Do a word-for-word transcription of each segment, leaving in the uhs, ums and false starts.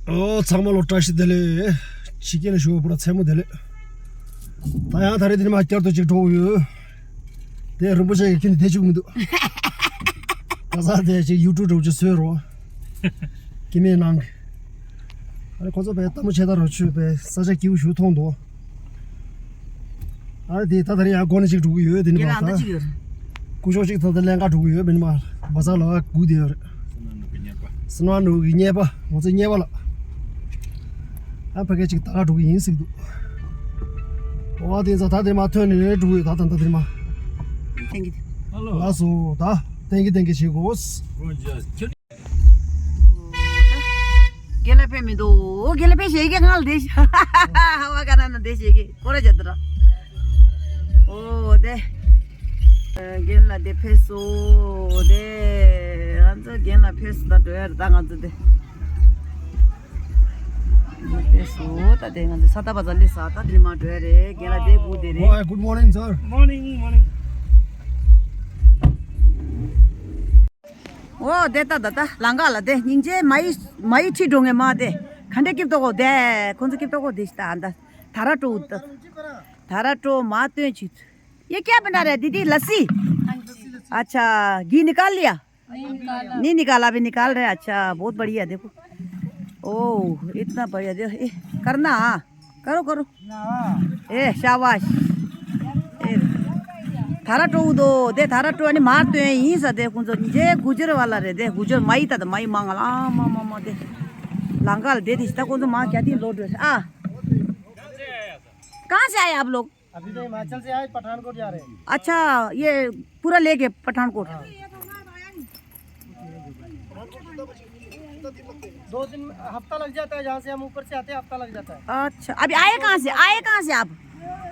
ཨོ་ཚང་མ་ལོ་བཀྲ་ཤིས་བདེ་ལེགས། ཕྱི་རྒྱལ་ལ་བཞུགས་པ་པུ་ར་མཚན་མོ་བདེ་ལེགས། ད་ཡང་ད་རེས་འདི་ནས་མར་བསྐྱར་དུ་ཅིག་འགྲོ་གི་ཡོད། དེ་རིན་པོ་ཆེ་གི་ཁྱོན་ནས་བསྡད་བཅུག་མི་འདུག་ག་ས་དེ་ཅིག་ཡུ་ཊུབ་འདྲ་བོ་ཅིག་བཟོས་རོགས། སྐྱེ་དམན་ནང་གི། ཨ་ནི་ཁོ་ཚོ་བས་ལྟད་མོ་བྱས་ད་རོགས་ཆུ་བས་ས་ཆ་སྐྱིད་པོ་ཞིག་མཐོང་འདུག་ཨ་རེ་དེ་ད་ད་རེས་ཡང་སྒོ་ནས་ཅིག་འགྲོ་གི་ཡོད་དེ་ནི་ཡིན་མ་ལ་ད་ད་ཅིག་ཡོད་རེད། སྐུ་ཞབས་ཅིག་ད་ད་ལན་ཁ་འགྲོ་གི་ཡོད་མིན་མ། བ་ཚ་ལ་སྒུག་བསྡད་ཡོད་རེད། སི་ནོ་ནུ་གི་གཉེར་པ། སི་ནོ་ནུ་གི་གཉེར་པ་ང་ཚོ་གཉེར་པ་ལ། ཨ་ཕ་གི་ཅིག་ད་ག་འགྲོ་གི་ཡིན་ཟིག་འདུག་ཨོ་དེ་ཚ་ད་དེ་མ་ཐོན་ནས་འགྲོ་གི་ཡོད་ད་ད་ད་དེ་མ། Thank you. ཧ་ལོ། ལགས་སོ་ད། Thank you, thank you བྱེད་དགོས། རྒན་ལགས་ཕེབས་མི་འདུག་ཨོ་རྒན་ལགས་ཕེབས་ཞེས་ཀྱི་ངལ་བསྡད་ཤག་ཧ་བ་ག་ན་ན་བསྡད་ཞེས་ཀྱི་སྐོར་ར་བྱ་དུ་ར། ཨོ་དེ། རྒན་ལགས་དེ་ཕེབས་སོ་དེ། ང་ཚོ་རྒན་ལགས་ཕེབས་སོ་ད་འགྲོ་ཡ་རེད་ད་ང་ཚོ་དེ། ཕེབས་སོ་ད་དེ་ང་ཚོ་ས་ད་བ་ཛ་ལི་ས་ད་དེ་མ་འགྲོ་ཡ་རེད་རྒན་ལགས་དེ་སྒུག་བསྡད་རེད། Hi, good morning, sir. Morning, morning. ཨོ་དེ་ད་ད་ད་ལང་ཀ་ལ་དེ་སྙིང་རྗེ་མ་ཡི་མ་ཡི་ཁྲིད་འགྲོ་ངེས་མ་དེ་ག་འདྲ་སྐྱིབས་ཏོ་གོ་དེ་ཁོང་ཚོ་སྐྱིབས་ཏོ་གོ་དེ་ཤི་ད་ཨ་ད་ད་ར་ཀྲོ་ད་ད་ར་ཀྲོ་མ་སྟོན་ཅིག ये क्या बना रहे हैं दीदी लस्सी? अच्छा घी निकाल लिया। नहीं निकाला। नहीं निकाला अभी निकाल रहे हैं। अच्छा बहुत बढ़िया देखो। ओ इतना बढ़िया देखो ए, करना हाँ। करो करो। ए शाबाश। ए थारा टो दो दे थारा टो अनि मार तो यहीं सा दे कुछ जे गुजर वाला रे दे गुजर माई ता माई मांगला आ मा मा मा दे लंगाल दे दिस्ता को तो मां क्या थी लोड आ। कहाँ से आए आप लोग? अभी तो हिमाचल से आए, पठानकोट जा रहे हैं। अच्छा, ये पूरा लेके पठानकोट। हाँ। दो दिन, हफ्ता लग जाता है, जहाँ से हम ऊपर से आते हैं, हफ्ता लग जाता है। अच्छा, अभी आए कहाँ से, आए कहाँ से आप?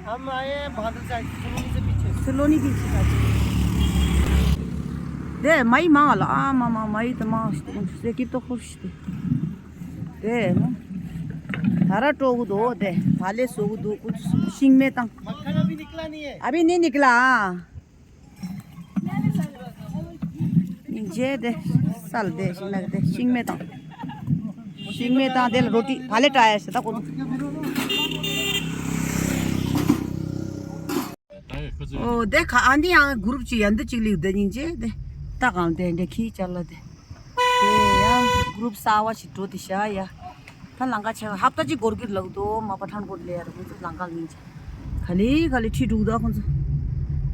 हम आए हैं बादल से, सिलोनी से पीछे। सिलोनी पीछे से। दे, माई माँ वाला, आ, माँ, माँ, माई तो माँ, उसको, उससे की तो खुश थी। དེ། ད་ར་སྤྲོ་གི་འདུག་དེ། ད་ལས་བཟོ་གི་འདུག་ཀུ་ཤིང་མེ་དང་། अभी नहीं निकला हाँ। ཉིན་རྗེས་དེ། སལ་དེ་ཤིང་ནག་དེ་ཤིང་མེ་དང་། ཤིང་མེ་དང་དེ་ལ་རོ་ཏི་ད་ལས་ཏྲ་ཡ་ཤི་ད་ཀོ། ཨོ་དེ་ཁ་ཨ་འདི་ཡང་གུ་རུབ་ཅིག་ཡ་འདི་ཅིག་ལིའུ་དེ་ཉིན་རྗེས་དེ། ད་གང་དེ་འདྲ་ཁྱི་ཅ་ལ་དེ། དེ་ཡང་གུ་རུབ་གསར་བ་ཞིག་འགྲོ་དེ་ཤ་ཡ། ད་ལང་ཀ་ཆེ་ཧབ་ཏ་ཅིག་འགོར་གྱི་ལག་དོ་མ་པ་ཐང་འགོར་ལེ་ཡ་ར་ཁོང་ཚོ་ལང་ཀ་ལིན་ཅིག་ག་ལེ་ག་ལེ་ཁྲིད་འགྲུག་ད་ཁོང་ཚོ་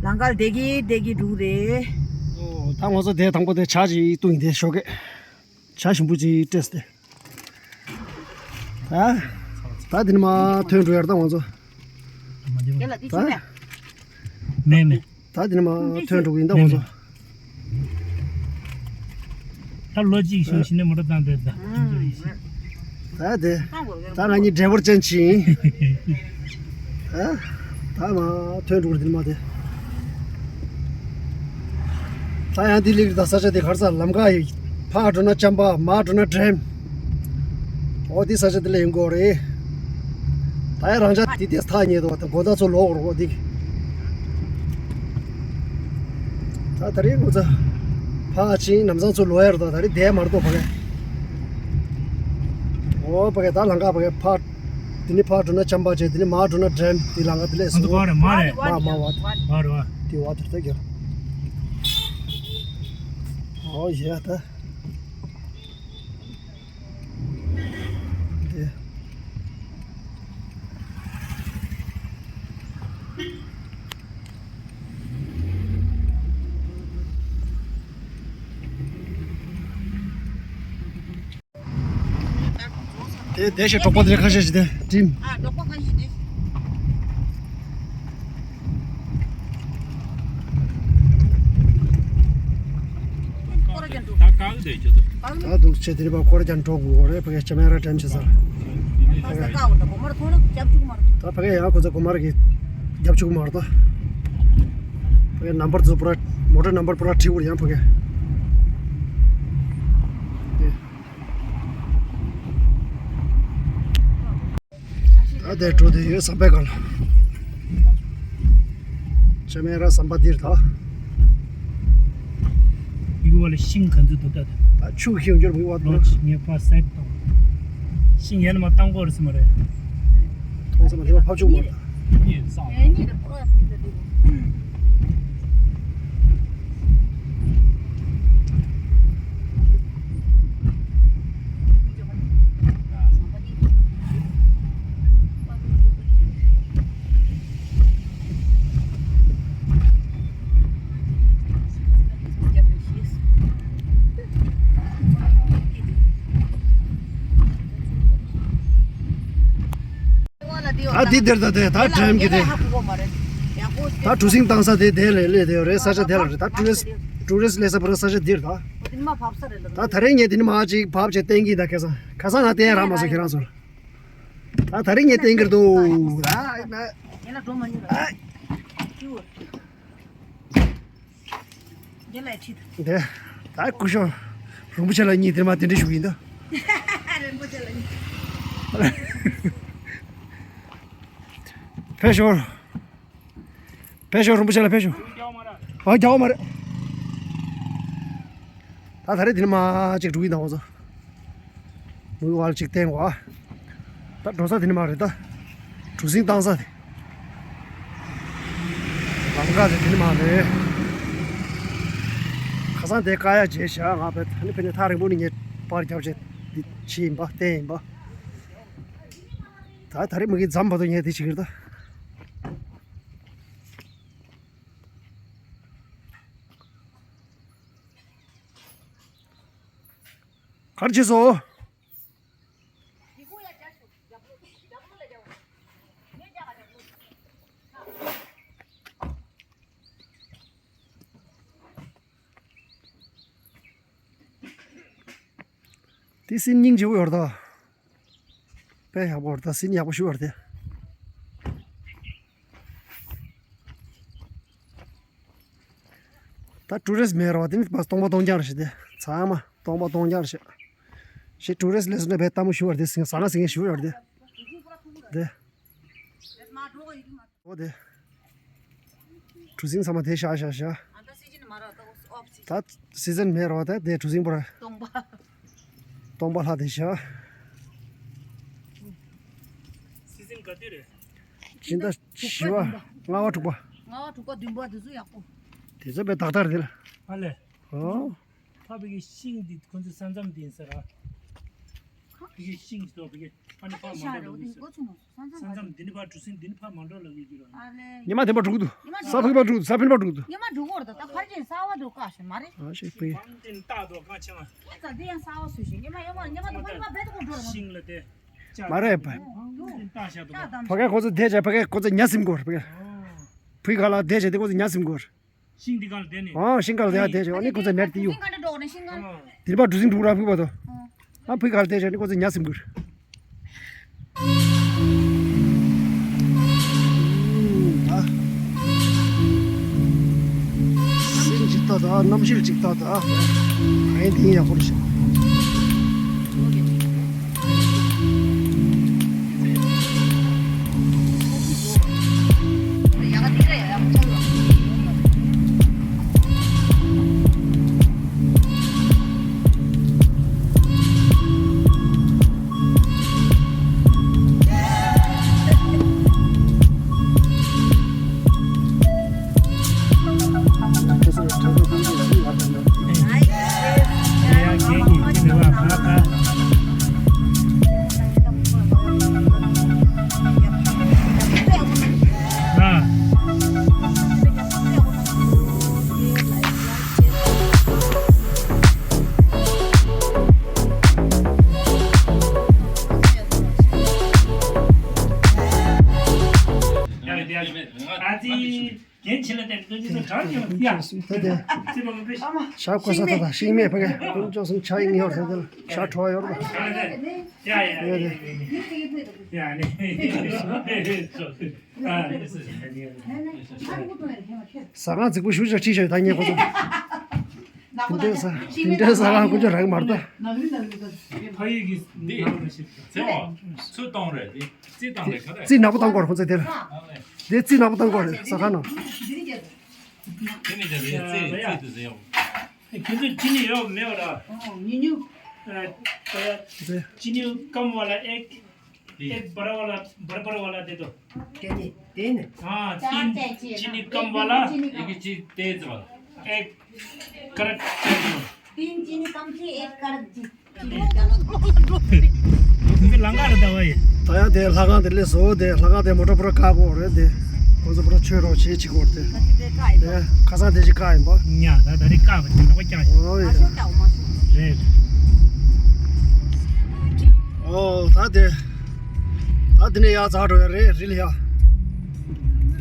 ལང་ཀ་བསྡད་ཀྱི་བསྡད་ཀྱི་འགྲུག་རེད། ཨོ་ད་ང་ཚོ་དེ་དང་པོ་དེ་བྱ་ཅིག་བཏུང་ཡིན་དེ་ཞོགས་ཀས་བྱ་ཞིམ་པོ་ཅིག་སྤྲད་སྟེ། ད་ད་དེ་ནས་མར་ཐོན་འགྲོ་ཡ་ར་ད་ང་ཚོ། ད་མེད་མེད། ད་དེ་ནས་མར་ཐོན་འགྲོ་གི་ཡིན་ད་ང་ཚོ། ད་ལོ་གཅིག་ཞིག་ཕྱིན་ནས་མོ་ཊ་བཏང་དེ་ད། ད་དེ། ད་ང་གཉིས་ཌ་རའི་ཝར་ཅན་ཅིག་ཡིན། ད་ད་མར་ཐོན་འགྲོ་གི་རེད་དེ་ནས་མར་དེ། ད་ཡང་འདི་ལིག་རི་དང་ས་ཆ་དེ་གར་ས་ལམ་ཁ་ཡི་ཕར་འགྲོ་ན་ཅམ་པ་མར་འགྲོ་ན་ཌེམ། ཨོ་འདི་ས་ཆ་འདི་ལ་ཡིན་དགོས་རེད། ད་ཡང་རང་ཅག་འདི་དེ་ཐག་ཉེ་དོ་དང་དགོང་དག་ཚོ་ལོག་རོགས་འདི། ད་ད་རེས་ཁོ་ཚོ་ཕར་ཕྱིན་ནམ་སང་ཚོ་ལོག་ཡ་རེད་དོ། ད་རེས་བསྡད་མ་རེད་དོ་ཕ་གི། ཨོ་ཕ་གི་ད་ལམ་ཁ་ཕ་གི་ཕར། འདི་ནི་ཕར་འགྲོ་ན་ཅམ་པ་བྱས། འདི་ནི་མར་འགྲོ་ན་ཌེམ། འདི་ལམ་ཁ་འདི་ལས་སུ། འདི་ག་བ་རེད། མར་རེད་བ། མར་མར་བ། མར་རེད་བ། འདི་བ་དེར་ད་གྱུར། ཨོ་ཡ་ད། འདི། དེ་དེ་ཞིག་གྲོགས་པོ་དེ་ཁ་ཤས་ཤིག་དེ་ཀྲིམ། ཨ་གྲོགས་པོ་ཁ་ཤས་དེ། ད་འདུག་ཆེ་དེ་རིག་པ་སྐོར་ཀྱང་འགྲོ་དགོས་རེད། ཕ་གི་ཅ་མེ་ར་ཀྲིམ་བྱེད་ས། ད་ཕ་གི་ཡང་ཁོ་ཚོ་གོ་མར་གི་རྒྱབ་བཅུག་མར་ད། ཕ་གི་ནམ་བར་ཚོ་པུ་ར་མོ་ཊ་ནམ་བར་པུ་ར་ཁྲིད་དགོས་ཡང་ཕ་གི། ད་དེ་འགྲོ་དེ་ཡོད་ཟམ་པའི་སྒང་ལ། ཅ་མེ་ར་ཟམ་པ་འདིར་ད། ཡུ་བ་ལ་ཤིང་ག་འདུག་འདུག་ད་དེ། ད་ཆུ་ཤིང་འགྱུར་མི་བ་ལོ་ཅི་ངེས་པ་སེད་དང་། ཤིང་ཡན་མ་བཏང་གོ་རེད་སི་མ་རེད། མཐོང་ས་མ་འདི་བ་ཕབ་ཆོག་མ་རེད། ད་འདི་འདིར་ད་དེ་ད་དྲན་གི་དེ། ད་གྲུ་གཟིངས་བཏང་ས་དེ་དེ་ལས་ལས་དེ་རེད། ས་ཆ་དེ་ལ་རེད། ད་ཊུ་རི་སི་ཊི་ཊུ་རི་སི་ཊི་སླེབས་ས་བར་ས་ཆ་འདིར་ད། ད་ད་རེས་ངས་དེ་ནི་མ་ཅིག་བབས་བྱས་བསྟན་གི་ད་ཁ་སང་ཁ་སང་ང་བསྟན་རག་མ་སོང་ཁྱེད་རང་ཚོར། ད་ད་རེས་ངས་བསྟན་གི་འདུག་ད་ཡིན་ན། རྒྱ་ལ་ཁྲིད། དེ། ད་སྐུ་ཞབས་རིན་པོ་ཆེ་ལགས་གཉིས་དེ་མ་དེ་འདྲ་ཞུ་གི་ཡིན་ད། རིན་པོ་ཆེ་ལགས་གཉིས། ཕེབས་ཤོག་ཕེབས་ཤོག་རིན་པོ་ཆེ་ལགས་ཕེབས་ཤོག་ཨ་རྒྱག་པ་མ་རེད། ད་ད་རེས་དེ་ནི་མ་ཅིག་འགྲོ་གི་ཡིན་ད་འོ་ཚོ། མུའུ་ཝལ་གཅིག་བསྟན་གོ་ཨ། ད་འགྲོ་ས་དེ་ནི་མ་རེད་ད། གྲུ་གཟིངས་བཏང་ས་དེ། ལམ་ཁ་དེ་དེ་ནི་མ་རེད། ཁ་སང་དེ་ཀ་ཡ་བྱས་བཞག་ང་བས་ད་ནི་ཕན་ནི་ཐག་རིང་པོ་ནི་ངས་པར་རྒྱབ་བྱས་འདི་ཕྱི་ཡིན་པ་བསྟན་ཡིན་པ། ད་ད་རེས་མི་གི་འཛམ་བར་དུ་ངས་དེ་བྱེད་ཀྱི་རེད་ད། གར་བྱེད་སོ། དེ་སྲིན་སྙིང་རྗེ་བོ་ཡོད་རེད་ད། དཔེ་ཡག་པོ་རེད་ད། སྲིན་ཡག་པོ་ཞིག་ཡོད་རེད་དེ། ད་ཊུ་རི་སི་ཊི་མེད་ར་བ་དེ་ནི་སྟོང་པ་སྟོང་རྐྱང་རེད་ཤག་དེ་ཚང་མ་སྟོང་པ་སྟོང་རྐྱང་རེད་ཤག་ཞེས་ཊུ་རི་སི་ཊི་སླེབས་སོང་ན་དཔེ་ལྟད་མོ་ཞིག་ཡོད་རེད་དེ། ཟང་ཟིང་ཞིག་ཡོད་རེད་དེ། དེ། འོ་དེ། གྲུ་གཟིངས་ཚང་མ་དེ་བཞག་བཞག་བཞག་ད་སི་ཛན་མེད་རོ་ད་དེ་གྲུ་གཟིངས་པོ་ར། སྟོང་པ། སྟོང་པ་ལྷག་དེ་བཞག་སི་ཛན་ག་དུས་རེད། སྤྱི་ཟླ་བཞི་པ། ལྔ་པ་དྲུག་པ། ལྔ་པ་དྲུག་པ་བདུན་པ་དེ་ཚོ་ཡག་པོ། དེ་ཚོ་དཔེ་ཏག་ཏག་རེད་ལ། ཨ་ལས། ཨོ། ཕ་བི་གི་ཤིང་འདི་ཁོ་ཚོའི་ས་མཚམས་འདི་ཡིན་ས་ར། བི་གི་ཤིང་འདི་ཚོ་བི་གི་ཨ་ནི་ཕ་མ་འགྲོ་ལ་བི་ས། ས་མཚམས་འདི་ནི་ཕ་གྲུ་གཟིངས་འདི་ནི་ཕ་མ་འགྲོ་ལ་བི་གི་ར། ཉི་མ་དེ་པ་འགྲོ་གི་འདུག་ས་ཕུག་པ་འགྲོ་གི་འདུག་ས་ཕིན་པ་འགྲོ་གི་འདུག་ཉི་མ་འགྲོ་གི་རེད་ད། ད་ཕར་ཕྱིན་གསར་བ་འགྲོ་དཀའ་ཞིག་མ་རེད། ཨ་ཤེས་པི། ཕ་མ་འདི་ནི་ཏག་ཏོ་གང་ཆེ་མ། ད་འདི་ཡང་གསར་བ་སུ་ཞིག་ཉི་མ་ཡོད་མ་ཉི་མ་དུ་ཕ་མ་བེད་དུ་འགྲོ་ར་མ། ཤིང་ལ་དེ། མ་རེད་པ། ཕ་གའི་ཁོ་ཚོ་བསྡད་བྱས་ཕ་གའི་ཁོ་ཚོ་ཉ་ཟིམ་དགོས་རེད་ཕ་གའི། ཕུའི་ཁ་ལ་བསྡད་བྱས་དེ་ཁོ་ཚོ་ཉ་ཟིམ་དགོས་རེད། ཤིང་འདི་གང་ལ་བསྡད་ནས། ཨོ་ཤིང་གང་ལ་བསྡད་བྱས་ཨོ་ནི་ཁོ་ཚོ་ནར་དེ་ཡོད། ཤིང་གང་ལ་འགྲོ་ནས་ཤིང་གང་ལ། དེ་པ་གྲུ་གཟིངས་འདུག་ར་ཕུའི་བ་དོ། ཨ་ཕུའི་ཁ་ལ་བསྡད་བྱས་ནི་ཁོ་ཚོ་ཉ་ཟིམ་དགོས་རེད། སེམས་ཅིག་ལྟ་དང་རྣམ་ཤེས་ཅིག་ལྟ་དང་། ག་ཡིན་དེ་ཡིན་ཡག་པོ་རེད་ཤག་རྒན་ཆེ་ལ་བསྟན་ཏེ་ཀུན་སྤྱོད་སུ་གྲགས་ཀྱང་ཡ། ད་དེ། ཚེ་མ་མི་ཕེ། ཤ་བཀོལ་ས་ད་ད་ཤིང་མེད་ཕ་གི་ཀུན་སྤྱོད་སུ་ཆ་ཡིན་ཡོད་རེད་ད། ཤ་བྲོ་བ་ཡོད་རེད་ད། ཡ་ཡ་ཡ་ཡ་ཡ་ནི། ཟ་ཁང་རྫིག་པོ་ཞུ་ཆ་ཁྲིད་ཤོད་ད་ངས་ཁོ་ཚོ། དེ་འདྲའི་ཟ་དེ་འདྲའི་ཟ་ཁང་ཀུན་སྤྱོད་རག་གི་མ་རེད་ད། ཕ་ཡུལ་གྱི་འདི་ཚེ་བ་ཚུར་གཏོང་རེད་དེ། རྩིས་བཏང་རེད་ག་རེ། རྩིས་ནག་པོ་བཏང་དགོས་རེད་ཁོ་ཚོས་དེ་ལ། དེ་རྩིས་ནག་པོ་བཏང་དགོས་རེད་ཟ་ཁང་ནང་། དེ་ནི་ཀྱང་རེད་རྩིས་རྩིས་དེ་ཟེར་ཡོང་། ཁྱེད་ཚོས་ཅི་ནི་ཡོད་མེད་པ་ར། ཨོ་ཉུ་ཉུ། अ, चीनी कम वाला एक, एक बड़ा वाला, बड़ा बड़ा वाला दे दो। क्या दे? तीन? हाँ, चार तीन चाहिए चीनी ना। कम एक वाला। चीनी कम। एक चीज तेज वाला। एक कड़क तेज वाला। तीन चीनी कम चाहिए, एक कड़क जी। चीनी कम। तुमको लंगा रहता भाई। ད་ཡང་དེ་ལྷ་ཁང་དེ་སླེབས་སོང་། དེ་ལྷ་ཁང་དེ་མོ་ཊ་པུ་ར་བཀག་གོ་རེད། དེ་ཁོ་ཚོ་པུ་ར་ཆོས་རོགས་བྱེད་ཅིག་གོ་རེད། དེ་ཁ་སང་དེ་ཅིག་བཀག་ཡིན་པ། ཉ་ད་ད་རེས་བཀག་པ་དེ་ནག་པ་རྐྱང་ཞིག་ཨོ་ཡ། རེད། ཨོ་ད་དེ། ད་དེ་ནས་ཡར་འཛེགས་འགྲོ་ཡ་རེད། རི་ལ་ཡ།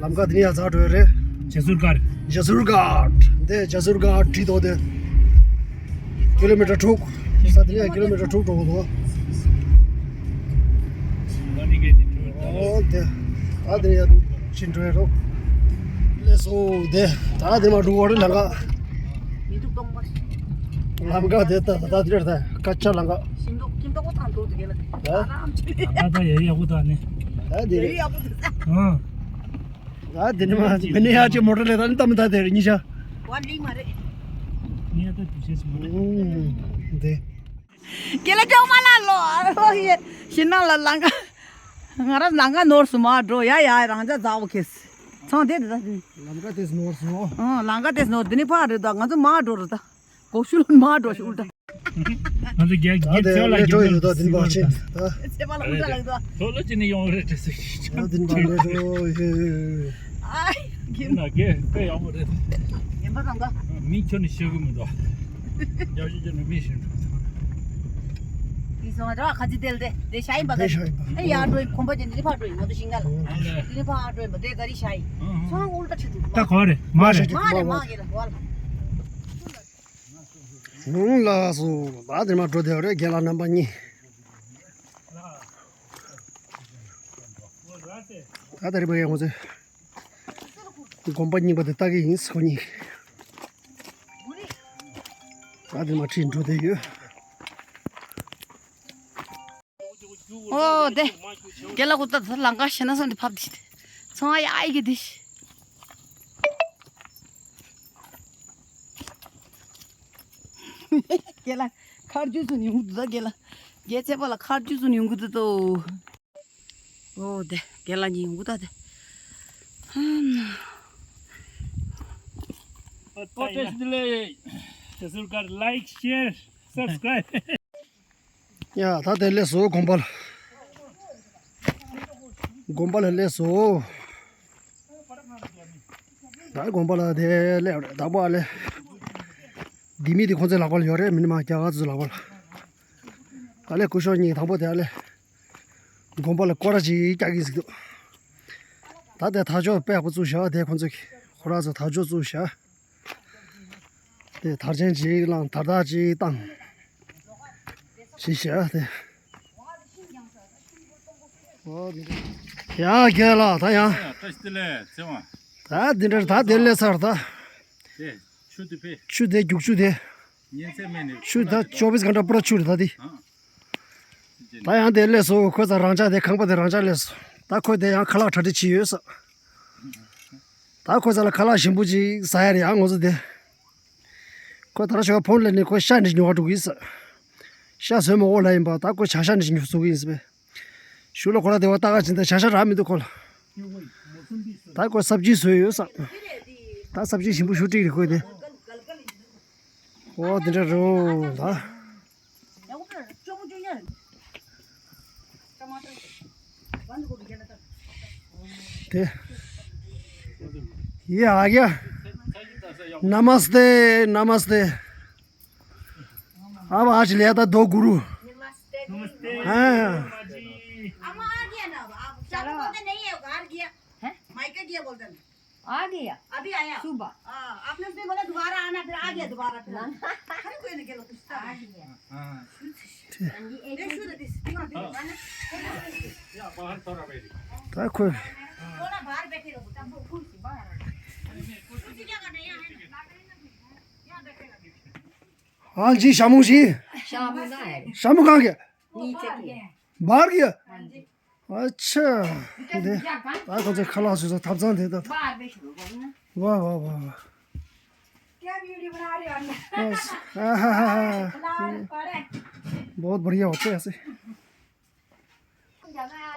ལམ་ཁ་དེ་ནས་ཡར་འཛེགས་འགྲོ་ཡ་རེད། ཇ་ཟུར་སྒར། ཇ་ཟུར་སྒར། འདི་ཇ་ཟུར་སྒར་བྲིས་འདུག་དེ། ཀི་ལོ་མི་ཊར་དྲུག་ས་དེ་ནས་ཀི་ལོ་མི་ཊར་དྲུག་འགྲོ་དགོས་འདུག་ཨོ་དེ། ད་དེ་ནས་ཡར་ཕྱིན་འགྲོ་ཡ་རོ། ལགས་སོ་དེ། ད་དེ་མར་འགྲོ་བ་རེད་ལམ་ཁ། ལམ་ཁ་དེ་ད་ད་དེ་རེད། ད་ཀ་ཆ་ལམ་ཁ། ད་ད་ཡ་ཡ་བུ་ད་ནི། ད་དེ་རེད། ཨ། ད་དེ་ནས་མར་མི་ནི་ཡ་ཅིག་མོ་ཊ་ལས་ད་ནི་ད་མི་ད་དེ་རེད་ཉི་ཤ། ཝ་ལི་མ་རེད། ངས་ད་དུས་ཆེན་སུ་མ་རེད། ཨུམ། དེ། ཁྱེད་ལ་ཅོག་མ་ལ་ལོ། ཨ་ལོ་ཡེ། ཤིང་ནགས་ལ་ལམ་ཁ། ང་རང་ལམ་ཁ་ནོར་སོང་མར་འགྲོ་ཡ། ཡ་རང་ཅག་འཛེགས་པ་ཁེལ་སོང་། ཚང་དེ་དེ་ད་དེ། ལམ་ཁ་དེ་ནོར་སོང་། ཨང་། ལམ་ཁ་དེ་ནོར། དེ་ནི་ཕར་རེད། ད་ང་ཚོ་མར་འགྲོ་རེད་ད། གོ་ཤུལ་མར་འགྲོ་ཤུལ་ད། ང་ཚོ་རྒྱ་ད་རྒྱ་དེ་ཚེ་བ་ལ་ལས་འགྲོ་རྒྱ་ཡོད་ད། དེ་ནི་བར་ཆད་ད། ཚེ་བ་ལ་འུ་ད་ལགས་ད། ལྷོ་ལྷོ་ཅི་ནས་ཡོང་རེད་དྲི་སི་ཞིག་ད་དེ་ནི་བར་ལས་འགྲོ་ཡོད། ཨ། ཡིན་ན་དགེ་དཔེ་ཡག་པོ་རེད། ཡིན་པ་དང་ད། མི་ཁྱོད་ནི་ཤེས་གི་མི་འདུག་རྒྱ་ཞིག་ཁྱོད་ནི་མི་ཤེས་འདུག་དེ་སོང་ང་ད་ཁ་ཅིག་དེ་ལ་དེ་དེ་ཤ་ཡིན་པ་དེ་ད། ཤ་ཡིན་པ། ཨེ་ཡར་འགྲོ་ཡིན། གོམ་པ་ཅན་དེ་ཕར་འགྲོ་ཡིན། ང་ཚོ་ཤིང་ནགས་ལ་དེ་ཕར་འགྲོ་ཡིན་པ། དེ་ག་རི་ཤ་ཡིན། ཚང་ཨུལ་ཏ་ཁྲིད་འདུག་ད་ག་རེད། མ་རེད། མ་རེད། མ་རེད། མ་རེད། ལགས་སོ། ད་དེ་མར་འགྲོ་བསྡད་ཡོད་རེད། རྒན་ལགས་རྣམ་པ་གཉིས། ད་ད་རེས་མ་ཡོང་ཚེ། དགོན་པ་རྙིང་པ་དེ་ལྟ་གི་ཡིན་ཁོ་གཉིས། ད་དེ་མར་ཁྲིད་འགྲོ་བསྡད་ཡོད། ཨོ་དེ། རྒན་ལགས་ཁོ་ད་ད་ལམ་ཁ་ཤེས་ན་སོང་དེ་ཕབ་དེ། ཚོང་ཨ་ཡ་ཨི་གི་དེ། རྒན་ལགས་ཁར་ཇུས་སུ་ཡོང་གི་འདུག་ད་རྒན་ལགས། རྒན་ཚེ་པ་ལ་ཁར་ཇུས་སུ་ཡོང་གི་འདུག་ཏོ། ཨོ་དེ་རྒན་ལགས་གཉིས་ཡོང་གི་ད་དེ། ཨ་ན། ཨོ་ཏེ་སི་ལེ། ཇ་ཟུར་སྒར་ལའིཀ་ཤེར་སབ་སི་ཀ་རའིབ། ཡ་ད་དེ་སླེབས་སོང་དགོན་པ་ལ། དགོན་པ་ལ་སླེབས་སོང་། ད་དགོན་པ་ལ་དེ་སླེབས་རེད། ད་པ་ལས། འདི་མི་དེ་ཁོང་ཚོའི་ལག་པ་ལ་ཡོད་རེད། མི་ནི་མ་རྒྱ་གར་ཚོའི་ལག་པ་ལ། ད་ལས་སྐུ་ཞབས་གཉིས་དང་པོ་དེ་ཨ་ལས། དགོན་པ་ལ་སྐོར་ར་ཅིག་རྒྱག་གིན་ཟིག་འདུག་ད་དེ་དར་ལྕོག་དཔེ་ཡག་པོ་བཙུགས་བཞག་དེ་ཁོང་ཚོས་ཁོ་རང་ཚོ་དར་ལྕོག་བཙུགས་བཞག་དེ་དར་ཆེན་ཅིག་བླངས། དར་ཐག་ཅིག་བཏང་། ཞེས་བྱ་དེ། ཡ་རྒན་ལགས་ད་ཡང་། བཀྲ་ཤིས་བདེ་ལེགས་ཚེ་དབང་། ད་འདི་འདྲ་ད་དེ་སླེབས་ཚར་ད། དེ་ཆུ་དེ་ཕེ། ཆུ་དེ་རྒྱུག་ཆུ་དེ། ཉིན་མཚན་མེད་ནས་ཆུ་ད་ཅོ་བིས་གྷན་ཊ་པུ་ར་ཆུ་རེད་ད་དེ། ཨ། ད་ཡང་དེ་སླེབས་སོང་། ཁོ་ཚ་རང་ཅག་དེ་ཁང་པ་དེ་རང་ཅག་སླེབས་སོང་། ད་ཁོ་དེ་ཡང་ཁ་ལག་གྲ་སྒྲིག་བྱས་ཡོད་ས། ད་ཁོ་ཚ་ལ་ཁ་ལག་ཞིམ་པོ་ཅིག་ཟ་ཡ་རེད་ཡ་ང་ཚོ་དེ། ཁོ་ད་ར་ཞོ་ཕོན་ལ་ནི་ཁོ་ཤ་ནི་ཉོ་བ་འགྲོ་གི་ཡིན་ས། ཤ་ཟོས་མ་འོ་ལ་ཡིན་པ་ད་ཁོ་བྱ་ཤ་ནི་ཉོ་བཟོ་གི་ཡིན་ས་པས། ཞུ་ལ་ཁོ་ར་དེ་བ་ལྟ་ག་ཅིན་ད་བྱ་ཤ་རག་མི་འདུག་ཁོ་ལ། ད་ཁོ་སབ་ཇི་བཟོས་ཡོད་ས། ད་སབ་ཇི་ཞིམ་པོ་ཞུ་ཀྲིག་རེད་ཁོ་དེ། ཨོ་དེ་འདྲ་རེད་ད། དེ། ये आ गया। नमस्ते, नमस्ते। अब आज लिया था दो गुरु। नमस्ते। हाँ। अम्मा आ गया ना, अब चालू बोलते नहीं है, घर गया। हैं? मायका गया बोलते हैं। आ गया। अभी आया। सुबह। हाँ, आपने उसने बोला दोबारा आना, फिर आ गया दोबारा फिर। ना, ना। अरे कोई नहीं, चलो, कुछ था। आ गया। हाँ। ये एक ये शुरू दिस, हाँ। या, बाहर थोड़ा बैठ। ད་ཁོ། थोड़ा बाहर बैठे रहो, तब वो कुर्सी बाहर आ गया। कुर्सी क्या करना है, यहाँ है ना, यहाँ बैठेगा। हाँ जी, शामू जी। शामू ना है। शामू कहाँ गया? नीचे की। बाहर गया? हाँ जी। अच्छा। दे। ད་ཁོ་ཚོ་ཁ་ལག་བཟོས་ཚོ་ཐབ་ཚང་དེ་ད། वाह वाह वाह वाह। क्या वीडियो बना रहे हो अंदर? बस। हाँ, हाँ, हाँ, हाँ। लाल पड़े। बहुत बढ़िया होते हैं ऐसे।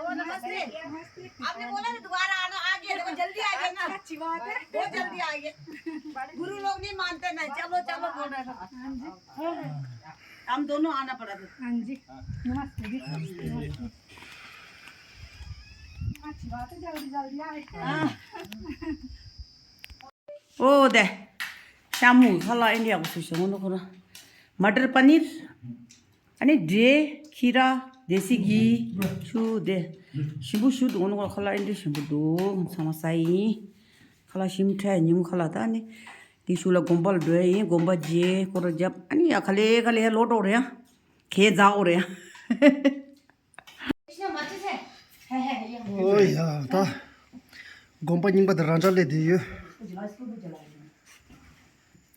ओ, नमस्ते। आपने बोला ना दोबारा आना, आ गया, देखो, जल्दी आ गया ना। अच्छी बात है। बहुत जल्दी आ गया। गुरु लोग नहीं मानते ना, चलो, चलो बोल रहे थे। हाँ जी। हम दोनों आना पड़ा था। हाँ जी। नमस्ते जी। नमस्ते। अच्छी बात है, जल्दी, जल्दी आए। हाँ। ཨོ་དེ། ཤ་མུ་ཁ་ལག་ཨེ་འདྲ་ཡག་པོ་བཟོས་ཤག་འོ་ན་ཁོ་རང་། མ་ཊར་པ་ནིར། ཨ་ནི་འབྲས། ཁི་ར། དེ་སི་གི། ཆུ་དེ། ཞིམ་པོ་ཞིག་འདུག་འོ་ན་ཁོ་རང་ཁ་ལག་ཨེ་འདྲ་ཞིམ་པོ་འདུག་ཚང་མ་ཟ་ཡིན། ཁ་ལག་ཞིམ་ཁྲ་ཉིན་མོ་ཁ་ལག་ད་ནི། དེ་ཤུ་ལ་དགོན་པ་ལ་འགྲོ་ཡ་ཡིན། དགོན་པ་མཇལ་སྐོར་རྒྱབ། ཨ་ནི་ཡ་ག་ལེ་ག་ལེ་ལོག་འགྲོ་རེད་ཡ། གས་རྫག་འོ་རེད་ཡ། ཨོ་ཡ་ད། དགོན་པ་རྙིང་པ་དེ་རང་འཇགས་སླེབས་བསྡད་ཡོད།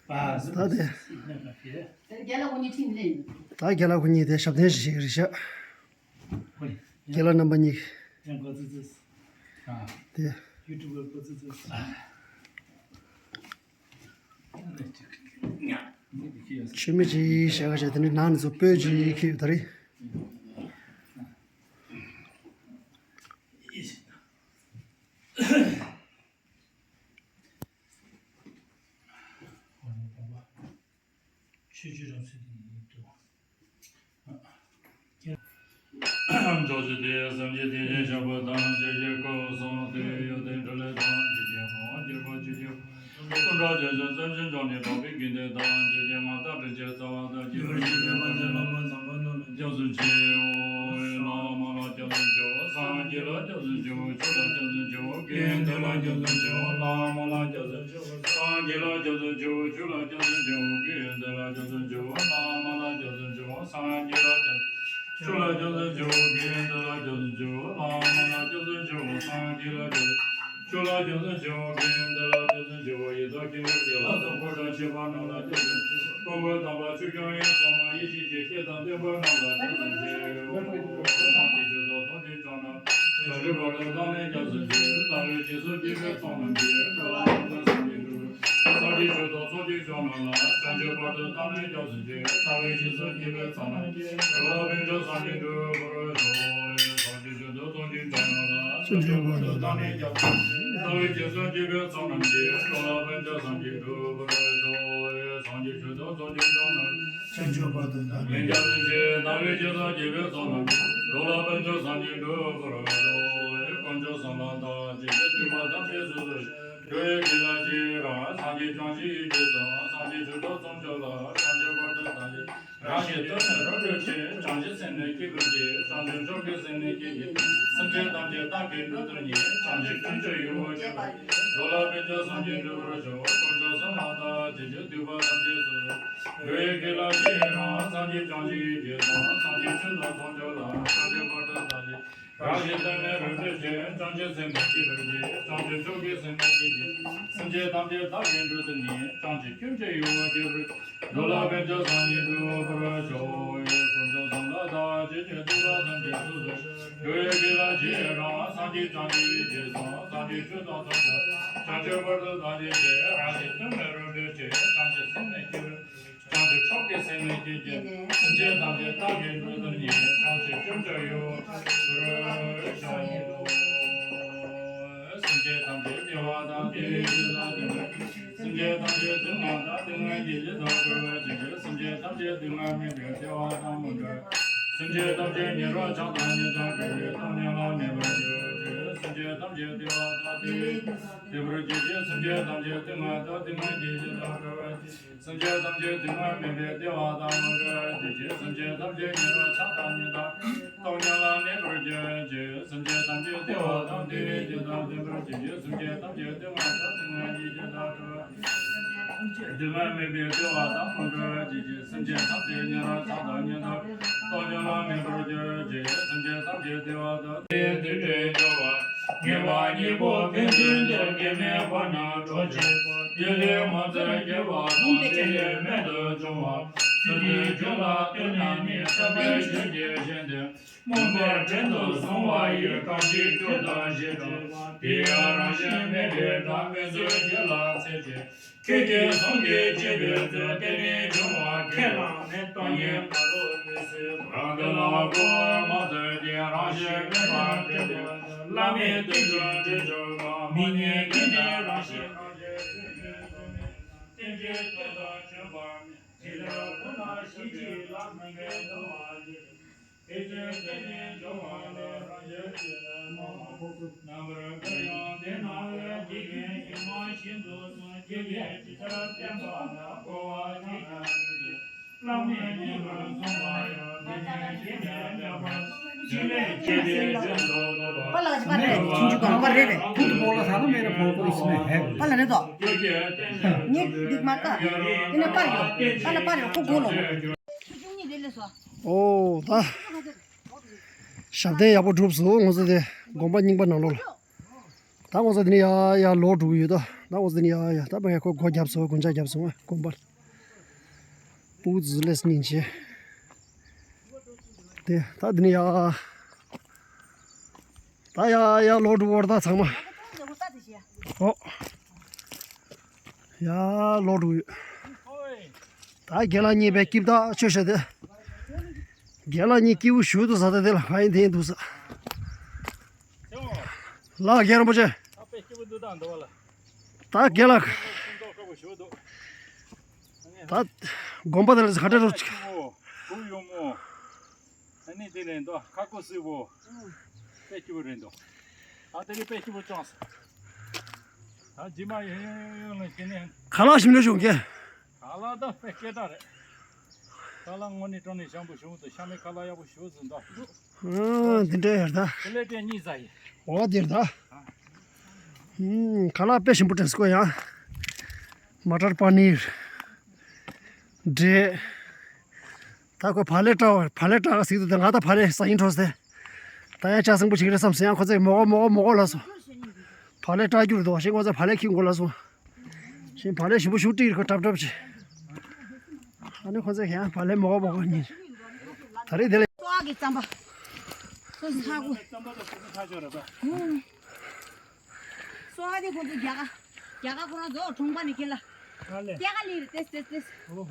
ད་དེ། ད་རྒན་ལགས་ཁོ་གཉིས་དེ་ཞབས་བརྟན་ཞིག་རེད་ཤག་རྒན་ལགས་རྣམ་པ་གཉིས། དེ། མཆོད་མེ་ཅིག་བཞག་བྱས་དེ་ནས་ནང་ནས་ཚོ་སྤོས་ཅིག་ཁྱེར་ཡོད་ད་རེད། ཆོས་སྤྱོད་རབ་གསལ་དེ་ཡིན་འདུག་འཇོག་བྱེད་དེ་སེམས་ཀྱི་དེ་བཞིན་གཤེགས་པ་དང་བཅས་ཀྱི་སྐུ་གསུང་ཐུགས་ཡོན་ཏན་འཕྲིན་ལས་དང་བཅས་ཀྱི་ངོ་བོ་གྱུར་པ་ཆོས་ཀྱི་སྐུ་འདྲ་བྱས་ཤིང་སེམས་ཅན་བྱང་ནས་འཕགས་པའི་དགེ་འདུན་དང་བཅས་ཀྱི་མངའ་བདག་དྲིན་ཅན་རྩ་བ་དང་བཅས་པའི་ཡོན་ཏན་དང་བཅས་པ་ནམ་མཁའ་རྣམས་ལ་སྐྱབས་སུ་མཆིའོ། ལྷ་མ་ལ་སྐྱབས་སུ་མཆིའོ། སངས་རྒྱས་ལ་སྐྱབས་སུ་མཆིའོ། ཆོས་ལ་སྐྱབས་སུ་མཆིའོ། དགེ་འདུན་ལ་སྐྱབས་སུ་མཆིའོ། ལྷ་མ་ལ་སྐྱབས་སུ་མཆིའོ། སངས་རྒྱས་ལ་སྐྱབས་སུ་མཆིའོ། ཆོས་ལ་སྐྱབས་སུ་མཆིའོ། དགེ་འདུན་ལ་སྐྱབས་སུ་མཆིའོ། ལྷ་མ་ལ་སྐྱབས་སུ་མཆིའོ། སངས་རྒྱས་ལ་སྐྱབས་སུ། ཆོས་ལ་སྐྱབས་སུ་མཆིའོ། དགེ་འདུན་ལ་སྐྱབས་སུ་མཆིའོ། ལྷ་མ་ལ་སྐྱབས་སུ་མཆིའོ། སངས་རྒྱས་ལ་སྐྱབས་སུ། ཆོས་ལ་སྐྱབས་སུ་མཆིའོ། དགེ་འདུན་ལ་སྐྱབས་སུ་མཆིའོ། ཡི་དྭགས་ཀྱི་ལུས་ཀྱི་ལྷ་སོགས་འཁོར་དང་བཅས་པ་རྣམས་ལ་སྐྱབས་སུ། ཀུན་མཁྱེན་དམ་པ་ཆོས་སྐྱོང་ཡུལ་གསུམ་མ་ཡེ་ཤེས་ཀྱི་སྐད་དང་ལྡན་པ་རྣམས་ལ་སྐྱབས་སུ་མཆིའོ། སངས་རྒྱས་ཆོས་དང་ཚོགས་ཀྱི་མཆོག་རྣམས། བྱང་ཆུབ་བར་དུ་བདག་ནི་སྐྱབས་སུ་མཆི། ལྟ་བའི་རྗེས་སུ་སྐྱེས་པའི་ཚོགས་རྣམས་ཀྱིས། འགྲོ་ལ་ཕན་ཕྱིར་སངས་རྒྱས་འགྲུབ། སངས་རྒྱས་ཆོས་དང་ཚོགས་ཀྱི་མཆོག་རྣམས་ལ། བྱང་ཆུབ་བར་དུ་བདག་ནི་སྐྱབས་སུ་མཆི། ལྟ་བའི་རྗེས་སུ་སྐྱེས་པའི་ཚོགས་རྣམས་ཀྱིས། འགྲོ་ལ་ཕན་ཕྱིར་སངས་རྒྱས་འགྲུབ་པར་ཤོག། སངས་རྒྱས་ཆོས་དང་ཚོགས་ཀྱི་མཆོག་རྣམས་ལ། བྱང་ཆུབ་བར་དུ་བདག་ནི་སྐྱབས་སུ་མཆི། ལྟ་བའི་རྗེས་སུ་སྐྱེས་པའི་ཚོགས་རྣམས་ཀྱིས། འགྲོ་ལ་ཕན་ཕྱིར་སངས་རྒྱས་འགྲུབ་པར་ཤོག། སངས་རྒྱས་ཆོས་དང་ཚོགས་ཀྱི་མཆོག་རྣམས། བྱང་ཆུབ་བར་དུ་བདག་ནི་སྐྱབས་སུ་མཆི། ལྟ་བའི་རྗེས་སུ་སྐྱེས་པའི་ཚོགས་རྣམས་ཀྱིས། འགྲོ་ལ་ཕན་ཕྱིར་སངས་རྒྱས་འགྲུབ་པར་ཤོག། དཀོན་མཆོག་གསུམ་ལ་བདག་བསྟོད་པའི། འདུས་པ་ཐམས་ཅད་སོ་སོར་བཤགས། འགྲོ་བའི་དགེ་ལ་རྗེས་རང་། སངས་རྒྱས་བྱང་ཆུབ་ཀྱི་རྗེས་སུ། སངས་རྒྱས་ཆོས་དང་ཚོགས་མཆོག་ལ། བྱང་ཆུབ་བར་དུ་བདག་ནི། རང་གཞན་དོན་ནི་རབ་བགྲོད་ཅིང་། བྱང་ཆུབ་སེམས་ནི་བསྐྱེད་པར་བགྱི། བྱང་ཆུབ་མཆོག་གི་སེམས་ནི་བསྐྱེད་བགྱི། སེམས་ཅན་ཐམས་ཅད་བདག་གིས་སྒྲུབ་ཐུབ་ཉིད། བྱང་ཆུབ་ཀུན་ཀྱང་ཡོངས་སུ་བརྗོད་པ་ཡིས། འགྲོ་ལ་ཕན་ཕྱིར་སངས་རྒྱས་འགྲུབ་པར་ཤོག། དཀོན་མཆོག་གསུམ་ལ་བདག་བསྟོད་ཅིང་། འདུས་པ་ཐམས་ཅད་སོ་སོར། འགྲོ་བའི་དགེ་ལ་རྗེས་རང་། སངས་རྒྱས་བྱང་ཆུབ་ཀྱི་རྗེས་སུ། སངས་རྒྱས་ཆོས་དང་ཚོགས་མཆོག་ལ། བྱང་ཆུབ་བར་དུ་བདག་ནི། རང་གཞན་དོན་ནི་རབ་བགྲོད་ཅིང་། བྱང་ཆུབ་སེམས་ནི་བསྐྱེད་པར་བགྱི། བྱང་ཆུབ་མཆོག་གི་སེམས་ནི་བསྐྱེད་བགྱི། སེམས་ཅན་ཐམས་ཅད་བདག་གིས་སྒྲུབ་ཐུབ་ཉིད། བྱང་ཆུབ་ཀུན་ཀྱང་ཡོངས་སུ་བརྗོད་པར། འགྲོ་ལ་ཕན་ཕྱིར་སངས་རྒྱས་འགྲུབ་པར་ཤོག། དཀོན་མཆོག་གསུམ་ལ་བདག་བསྟོད་ཅིང་། འདུས་པ་ཐམས་ཅད་སོ་སོར། འགྲོ་བའི་དགེ་ལ་རྗེས་རང་། སངས་རྒྱས་བྱང་ཆུབ་ཀྱི་རྗེས་སུ། སངས་རྒྱས་ཆོས་དང་ཚོགས་མཆོག། བྱང་ཆུབ་བར་དུ་བདག་བསྟོད་ཅིང་། རང་གཞན་དོན་ནི་རབ་བགྲོད་ཅིང་། བྱང་ཆུབ་སེམས་ནི་བསྐྱེད་པར། བྱང་ཆུབ་མཆོག་གི་སེམས་ནི་བསྐྱེད་བགྱི། སེམས་ཅན་ཐམས་ཅད་བདག་གིས་སྒྲུབ་ཐུབ་ཉིད། བྱང་ཆུབ་ཀུན་ཀྱང་ཡོངས་སུ་བརྗོད་པར་ཤོག། སེམས་ཅན་ཐམས་ཅད་བདེ་བ་དང་བདེ་བའི་རྒྱུ་དང་ལྡན་པར། སེམས་ཅན་ཐམས་ཅད་སྡུག་བསྔལ་དང་སྡུག་བསྔལ་གྱི་རྒྱུ་དང་བྲལ་བར་གྱུར་ཅིག། སེམས་ཅན་ཐམས་ཅད་སྡུག་བསྔལ་མེད་པའི་བདེ་བ་དང་མི་འབྲལ། སེམས་ཅན་ཐམས་ཅད་ཉེ་རབས་ཆགས་སྡང་གཉིས་དང་བྲལ་བའི་སྟོབས་ཉིད་ལ་གནས་པར་གྱུར་ཅིག། སེམས་ཅན་ཐམས་ཅད་བདེ་བ་དང་བདེ་བའི་རྒྱུ་དང་ལྡན་པར་གྱུར་ཅིག། སེམས་ཅན་ཐམས་ཅད་སྡུག་བསྔལ་དང་སྡུག་བསྔལ་གྱི་རྒྱུ་དང་བྲལ་བར་གྱུར་ཅིག། སེམས་ཅན་ཐམས་ཅད་སྡུག་བསྔལ་མེད་པའི་བདེ་བ་དང་མི་འབྲལ་བར་གྱུར་ཅིག། སེམས་ཅན་ཐམས་ཅད་ཉེ་རབས་ཆགས་སྡང་གཉིས་དང་སྟོབས་ཉིད་ལ་གནས་པར་གྱུར་ཅིག། སེམས་ཅན་ཐམས་ཅད་བདེ་བ་དང་བདེ་བའི་རྒྱུ་དང་ལྡན་པར་གྱུར་ཅིག། སེམས་ཅན་ཐམས་ཅད་སྡུག་བསྔལ་དང་སྡུག་བསྔལ་གྱི་རྒྱུ་དང་བྲལ་བར་གྱུར་ཅིག། སྡུག་བསྔལ་མེད་པའི་བདེ་བ་དང་མི་འབྲལ་བར་གྱུར་ཅིག། སེམས་ཅན་ཐམས་ཅད་ཉེ་རབས་ཆགས་སྡང་གཉིས་དང་སྟོབས་ཉིད་ལ་གནས་པར་གྱུར་ཅིག། སེམས་ཅན་ཐམས་ཅད་བདེ་བ་དང་བདེ་བའི་རྒྱུ་དང་ལྡན་པར་གྱུར་ཅིག། ངེས་པ་གཉིས་པོ་ཕན་ཚུན་བརྟེན། གེགས་མེད་བར་ན་གྲོལ་བྱེད་པ། དེ་ལས་མ་ཚད་སྐྱེ་བ་དང་། དེ་ལས་རྨད་དུ་བྱུང་བ། ཚུལ་དུ་འབྱུང་ལ་ལྟོས་ནས་ནི། རྩོད་པའི་ཆོས་ཀྱི་གཞན་དོན་མུན་པའི་བྲན་དུ་བཟུང་བ་ཡི། གང་ཞིག་སྤྲོས་དང་ཞེན་པའི་དེ་ཡང་རང་བཞིན་མེད་པའི་སྒྲ། སྨོན་ཚུལ་ཁྱེད་ལ་འཚལ་ཏེ་ཁྱེད་ཀྱིས་གསུང་གིས་བྱས་པའི་མཛོད། དེ་ནི་འབྱུང་བ་ཁས་བླངས་ནས་སྟོང་ཉིད་མ་ལུས་མི་སྲིད་པ། རང་དོན་ལ་རྒོལ་བ་མང་ཐོས་ཏེ། རང་བཞིན་མེད་པར་འདྲེན་པའི་བླ་མེད་བསྟན་བཅོས་འགྲེལ་བརྗོད་པ། མི་གཉིས་ཀྱི་ནི་རང་བཞིན་གང་ཞིག་ཐོས་ནས་གསུངས་ནས། རྟེན་འབྲེལ་ཐོས་དང་བྱོན་པ་མེད། དེ་ལྟར་ཁོ་ན་ཤེས་བྱེད་ལ་མི་འགལ་དུ་མ་འདུས། དེ་ཚེ་དེ་ནི་འབྱུང་བ་ལས་རང་རྒྱལ་གྱི་མ་མ་ཕོག་ཏུ། རྣམ་པར་གྲོལ་ཡང་དེ་ན་ཡོད། དེ་ཉིད་ཤེས་མ་ཤེས་འདུག་གསུངས། ཇི་སྐད་ཇི་ལྟར་བསྟན་པ་ལ་རྒོལ་བ་ཅི་ཡང་མེད་དེ། བླ་མེད་ཉིད་དུ་བཟུང་བ་ཡང་དེ་ཉིད་ཤེས་ནས་ལེགས་པར་ཇི་སླད་ཇི་སླད་བཞིན་དུ་ལོག་པ། པཱ་ལགས་ཀྱི་པར་རེད། ཁྱིམ་རྒྱུད་གང་པར་རེད་རེད། ཁུག་ཏུ་པོ་ལ་ས་ན་མེད་ན་ཕོ་ཁོ་ཨིས་མེ་ཧེ། པཱ་ལགས་རེད་དོ། ངས་འདི་མ་ཀ་དེ་ནས་པར་ཡོད། པཱ་ལགས་པར་ཡོད། ཁོ་གོ་ལོ། ཆུ་ཆུང་གཉིས་དེ་ལས་སོ། ཨོ་ད། ཞབས་བརྟན་ཡག་པོ་གྲུབ་སོང་། ང་ཚོ་དེ་དགོན་པ་རྙིང་པ་ནང་ལོགས་ལ། ད་ང་ཚོ་དེ་ནས་ཡར་ཡར་ལོག་འགྲོ་གི་ཡོད། ད་ད་ང་ཚོ་དེ་ནས་ཡར་ཡར་ད་མ་ཡར་ཁོ་སྒོ་བརྒྱབ་སོང་། སྒོ་ལྕགས་བརྒྱབ་སོང་དགོན་པར། པུ་ཙི་ལེས་སྙིང་རྗེ། དེ་ད་དེ་ནས་ཡར། ད་ཡར་ཡར་ལོག་འགྲོ་བར་ད་ཚང་མ། ཨོ། ཡར་ལོག་འགྲོ་ཡོད། ད་རྒན་ལགས་གཉིས་པའི་སྐྱིབས་ད་ཆོས་བཤད་དེ། རྒན་ལགས་གཉིས་སྐྱིད་པོ་ཞུ་འདུག་ཟ་ད་དེ་ལ་ཧ་ཡིན་དེ་ཡིན་འདུག་ཟ། ལགས་རྒན་རིན་པོ་ཆེ། ད་དཔེ་སྐྱིད་པོ་འདུག་ད་འདུག་བ་ལ། ད་རྒན་ལགས། ད་དགོན་པ་དེ་ལ་ཁ་བྲལ་རོགས་ཅིག། སྐུ་ཡོང་མོ། ཨ་ནི་དེ་ནས་འདུག་ཁ་ཁོ་སིལ་བོ། དཔེ་སྐྱིད་པོ་རེད་འདུག་ད་དེ་རིང་དཔེ་སྐྱིད་པོ་བྱུང་སོང་། ད་རྗེས་མ་ཡོང་ཡོང་ཡོང་ལ་དེ་ནས། ཁ་ལག་ཞིམ་ལོས་བྱུང་གི། ཁ་ལག་ད་དཔེ་སྐད་གྲགས་རེད། ཁ་ལག་དངོས་གནས་དྲང་གནས་ཞིམ་པོ་བྱུང་འདུག་ཤ་མེད་ཁ་ལག་ཡག་པོ་ཞིག་བཟོས་འདུག་ཨ་འདི་འདྲ་ཡོད་ད། དེ་ལས་དེ་གཉིས་ཟ་ཡི། འོ་འདིར་ད། ཨུམ། ཁ་ལག་དཔེ་ཞིམ་པོ་དྲན་སྐོ་ཡང་། མ་ཊར་པ་ནིར། འབྲས། ད་ཁོ་བག་ལེབ་བཀྲ་བ་བག་ལེབ་བཀྲ་ག་ཟིག་ཏུ་ད་ང་ད་བག་ལེབ་ཟ་ཡིན་འཕྲོ་སྟེ། ད་ཡང་ཆ་ཚང་པོ་ཞིག་རེད་བསམ་སོང་ཡང་ཁོ་ཚོས་མོག་མོག་མོག་ལ་སོང་། བག་ལེབ་བཀྲ་རྒྱུར་འདུག་ཞེས་ཁོ་ཚོས་བག་ལེབ་ཁྱེར་དགོས་ལ་སོང་། ཞིང་བག་ལེབ་ཞིམ་པོ་ཞིག་སྤྲིག་རེད་ཁོ་ཀྲབ་ཀྲབ་བྱས། ཨ་ནི་ཁོ་ཚོས་ཡང་བག་ལེབ་མོག་མོག་གཉིས། ད་རེས་དེ་ལས། སོ་ཨ་གི་རྩམ་པ། སོ་ས་གོ། སོ་ཨ་དེ་ཁོ་ཚོ་རྒྱ་གར། རྒྱ་གར་ཁོ་རང་ཚོ་གྲོང་པ་ནས་ཁྱེར་ལ། हाँ ले। क्या का ले रहे? Test, test, test. ओहो।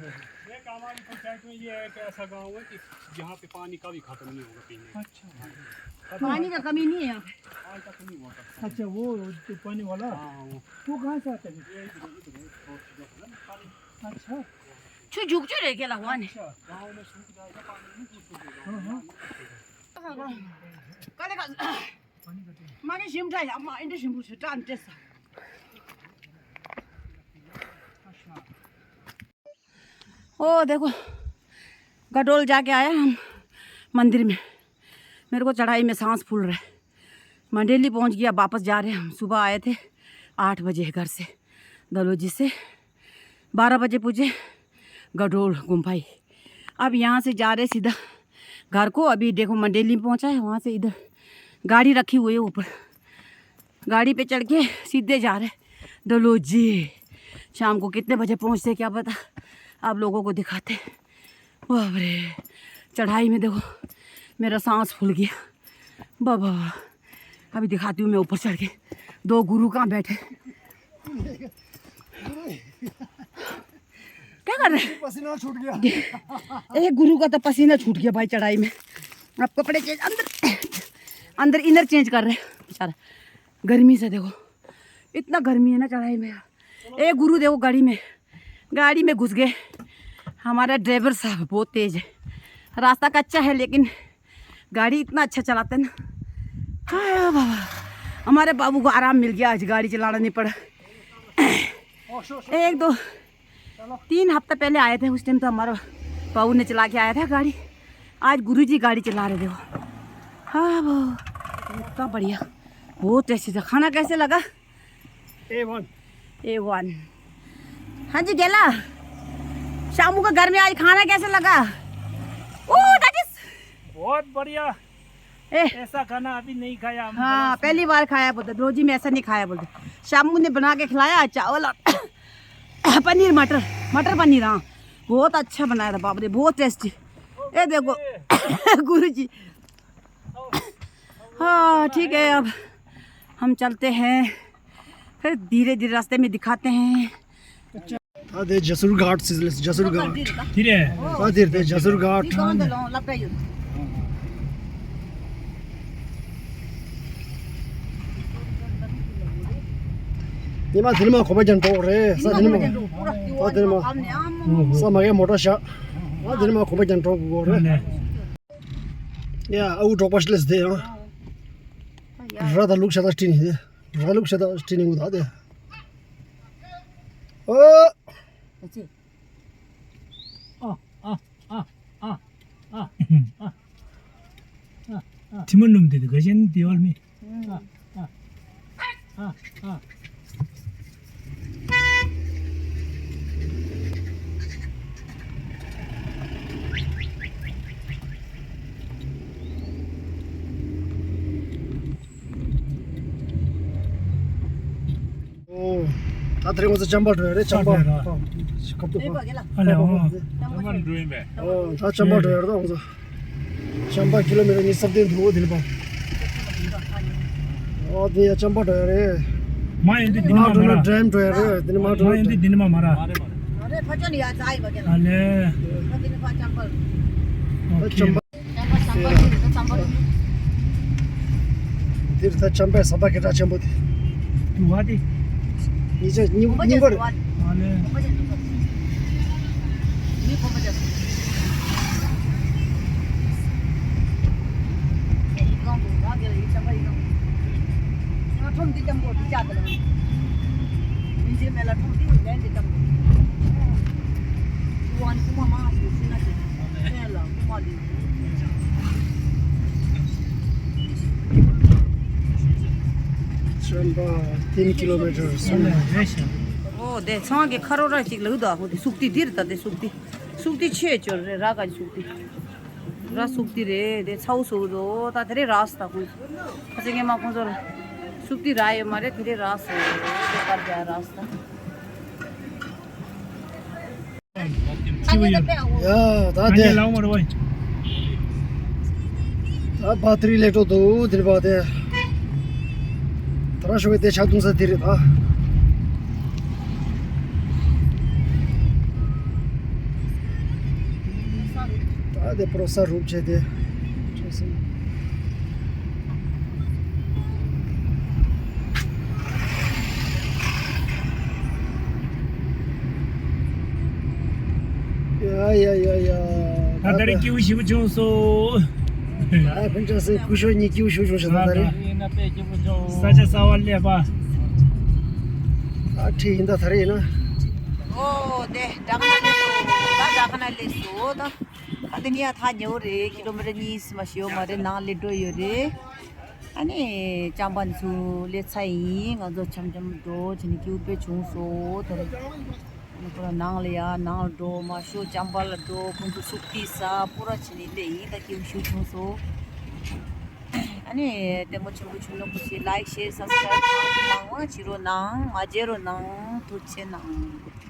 ये कामाल को चाय तो ये है कि ऐसा गाँव है कि यहाँ पे पानी का भी खत्म नहीं होगा पीने का। अच्छा। पानी का कमी नहीं है यहाँ पे। आज तक नहीं हुआ था। अच्छा, वो जो पानी वाला? हाँ, हाँ, वो। वो कहाँ से आता है? ये इधर, इधर है, थोड़ा सा इधर है ना, पानी। अच्छा। छु झुक छु रह गया हुआ ने। अच्छा, गाँव में सूख जाएगा पानी, नहीं सूख जाएगा। हाँ, हाँ। कल का माने जिम जाया, मा इंडे जिम से टाइम टेस्ट। अच्छा। ओ देखो, गडोल जाके आया हम मंदिर में। मेरे को चढ़ाई में सांस फूल रहा है। मंडेली पहुंच गया, वापस जा रहे हैं हम। सुबह आए थे आठ बजे घर से, दलोजी से। बारह बजे पूजे गडोल गुम्फाई। अब यहाँ से जा रहे सीधा घर को। अभी देखो, मंडेली में पहुंचा है, वहाँ से इधर गाड़ी रखी हुई है ऊपर। गाड़ी पे चढ़ के सीधे जा रहे डलोजी। शाम को कितने बजे पहुंचते क्या पता, आप लोगों को दिखाते। बाप रे, चढ़ाई में देखो, मेरा सांस फूल गया। बाबा, अभी दिखाती हूँ मैं ऊपर चढ़ के। दो गुरु कहाँ बैठे, क्या कर रहे हैं? पसीना छूट गया। एक गुरु का तो पसीना छूट गया भाई चढ़ाई में। अब कपड़े चेंज, अंदर, अंदर इनर चेंज कर रहे हैं बेचारा। गर्मी से देखो, इतना गर्मी है ना चढ़ाई में। एक गुरु देखो गाड़ी में, गाड़ी में घुस गए। हमारा ड्राइवर साहब बहुत तेज है। रास्ता कच्चा है लेकिन गाड़ी इतना अच्छा चलाते हैं ना। हाँ बाबा, हमारे बाबू को आराम मिल गया, आज गाड़ी चलाना नहीं पड़ा। एक दो तीन हफ्ता पहले आए थे, उस टाइम तो हमारा बाबू ने चला के आया था गाड़ी। आज गुरुजी गाड़ी चला रहे थे वो। हाँ वो इतना बढ़िया, बहुत टेस्टी था। खाना कैसे लगा? ए वन। ए वन। हाँ जी गेला, शामू का घर में आज खाना कैसे लगा? ओ दैट इज बहुत बढ़िया। ए, ऐसा खाना अभी नहीं खाया हम। हाँ, पहली बार खाया बोलते, रोजी में ऐसा नहीं खाया बोलते। शामू ने बना के खिलाया चावल और पनीर, मटर, मटर पनीर। हाँ, बहुत अच्छा बनाया था बाप रे, बहुत टेस्टी। ये देखो गुरु जी। हाँ ठीक है, अब हम चलते हैं, फिर धीरे धीरे रास्ते में दिखाते हैं। ད་དེ་ཇ་སུར་གྷ་ཊ་ཟེར་ལེ། ཇ་སུར་གྷ་ཊ། དེ་རེད། ད་དེ་རེད། དེ་ཇ་སུར་གྷ་ཊ། ཉི་མ་དེ་ནི་མ་གོམ་པ་རྒྱག་འགྲོ་རེད། ས་དེ་ནི་མ། ད་དེ་ནི་མ། ས་མ་གའི་མོ་ཊ་བཞག་ད་དེ་ནི་མ་གོམ་པ་རྒྱག་འགྲོ་དགོས་རེད། ཡ་ཨ་འུ་འབྲོག་པ་ཤི་ལེ་ཟེར་དེ་ཡང་། ར་ད་ལུག་ཤ་ད་སྤྲིན་ནི། ར་ལུག་ཤ་ད་སྤྲིན་ནི་འུ་ད་དེ། ཨོ། ཨ་ཨ་ཨ་ཨ་ཨ་ཨ་ཨ། ཐི་མ་ནུམ་དེ་དེ་ག་ཞན་དེ་བར་མི། ཨ་ཨ་ཨ་ཨ། ཨོ། ད་དེ་རིང་ང་ཚོ་ཅམ་པ་འགྲོ་ཡ་རེད། ཅམ་པ། ཨ་ལེ་ཨོ། ཨ་ལེ་ཨོ། ཅམ་པ་འགྲོ་ཡིན་པས། ཨོ་ད་ཅམ་པ་འགྲོ་ཡ་རེད། ད་ང་ཚོ་ཅམ་པ་ཀི་ལོ་མི་ཊར་ཉི་ཤུ་རྩ་བདུན་འདུག་དེ་ལ་པ། ཨོ་དེ་ཡ་ཅམ་པ་འགྲོ་ཡ་རེད། མ་ཡིན་དུས་འདི་ནི་མ་མ་ར། འགྲོ་ན་ཌེམ་འགྲོ་ཡ་རེད། དེ་ནི་མ་འགྲོ་མ་ན་ཡིན་དུས་འདི་ནི་མ་མ་ར། ཨ་རེ་ཕ་ཅོ་ནི་ཡ་ཙ་ཡི་བ་ཀྱ་ལ། ཨ་ལེ། ཕ་དེ་ནི་ཕ་ཅམ་པ། ཨོ་ཁེ། ཅམ་པ། ཅམ་པ་ཅམ་པ་ཅམ་པ། འདིར་ད་ཅམ་པའི་ཟམ་པ་སྐད་གྲགས་ཆེན་པོ་དེ། དུ་བ་དེ། ཉིས་བརྒྱ་ཉིས་ཉིན་པར། ཨ་ལེ། ཅམ་པ་ten kilometers. ཨོ་དེ་ཚང་གི་ཁ་རོ་ར་ཅིག་ལུག་དོ། ཨོ་དེ་སུག་ཏི་འདིར་ད་དེ་སུག་ཏི། སུག་ཏི་ཆེ་ཅོར་རེ་ར་ག་སུག་ཏི། ར་སུག་ཏི་རེད། དེ་ཚའུ་སུག་དོ། ད་དེ་རེ་ར་སུ་ད་ཁུ། ཁ་ཚེ་ངེ་མ་ཁོང་ཚོར་སུག་ཏི་ར་ཡོད་མ་རེད། དེ་རེ་ར་སུ་རེད། དེ་གར་རྒྱ་ར་སུ་ད། ཡ་ད་དེ། ད་བ་ཏི་རི་ལེགས་འགྲོ་འདུག་དེ་རེད་པ་དེ། ད་ར་ཤོག་གི་དེ་ཆ་བརྡུང་ས་དེ་རེད་ད། ད་དེ་པོ་རོ་ས་རུབ་བྱས་ཏེ། ཡ་ཡ་ཡ་ཡ། ད་ད་རེས་སྐྱིད་པོ་ཞེ་པོ་བྱུང་སོང་། ཨ་ཕན་ཆད་སེ་སྐུ་ཞོགས་གཉིས་སྐྱིད་པོ་ཞེ་པོ་བྱུང་སོང་ད་རེས། ས་ཆ་གསར་པ་སླེབས་པ། ཨ་ཁྲིད་ཡིན་ད་ད་རེས་ཡིན་ན། ཨོ་དེ་ཌ་ཁ་ན་སླེབས་སོང་། ད་ཌ་ཁ་ན་སླེབས་སོང་ད། ད་དེ་ནས་ཡང་ཐག་ཉེ་བོ་རེད། ཀི་ལོ་མི་ཊར་གཉིས་མ་ཞིག་ཡོད་མ་རེད། ནང་སླེབས་འགྲོ་ཡོད་རེད། ཨ་ནི་ཅམ་པ་ཚོ་སླེབས་ཚར་ཡིན། ང་ཚོ་འཆམ་འཆམ་འགྲོ་བྱས་ནས་སྐྱིད་པོ་དཔེ་བྱུང་སོང་དེ་རེད། ཨ་ནི་ཁོ་རང་ནང་ལ་ཡ་ནང་ལ་འགྲོ་མ་ཤོག་ཅམ་པ་ལ་འགྲོ། ཁོང་ཚོ་སུག་ཏི་ཟ་པུ་ར་བྱས་ནས་སླེབས་ཡིན། ད་སྐྱིད་པོ་ཞེ་པོ་བྱུང་སོང་། ཨ་ནི་ལྟད་མོ་ཆེན་པོ་བྱུང་ན་ཁུ་ཆེ་ལའིག་ཤེར་སབ་སི་ཀ་རའིབ་གང་མང་མང་བྱེད་རོགས་གནང་། མ་བརྗེད་རོགས་གནང་། ཐུགས་རྗེ་གནང་།